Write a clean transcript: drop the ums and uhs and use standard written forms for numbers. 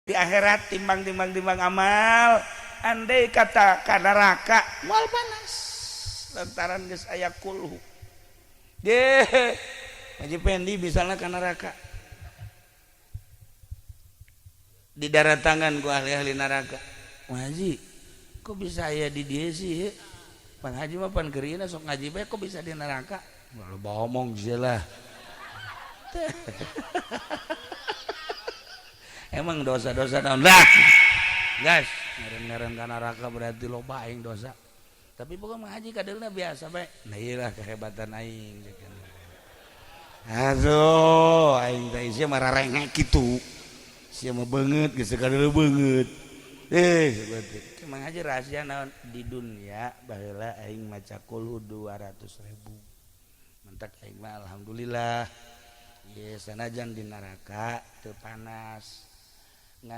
Di akhirat timbang timbang timbang amal, andai kata ka neraka moal panas lantaran geus aya kulhu. Deh, Haji Pendi misalnya ka neraka, di daratangan ku ahli-ahli neraka, "Haji, kok bisa aya di dieu sih? Pan haji mah pan keur sok ngaji bae, kok bisa di neraka?" Lalu ngomong lah, emang dosa-dosa naon lah, guys, ngeren-ngeren ka neraka berarti loba aing dosa. Tapi pokoknya mah haji kadeulna biasa bae. Nah, iyalah kehebatan aing. Aduh, aing teh sia mah rarengek kitu, sia mah beungeut geus kadeuleu beungeut. Eh, berarti emang aja rahasia naon di dunia baheula aing maca kulhu 200.000, mentak aing mah alhamdulillah. Ye, sanajan di neraka teu panas.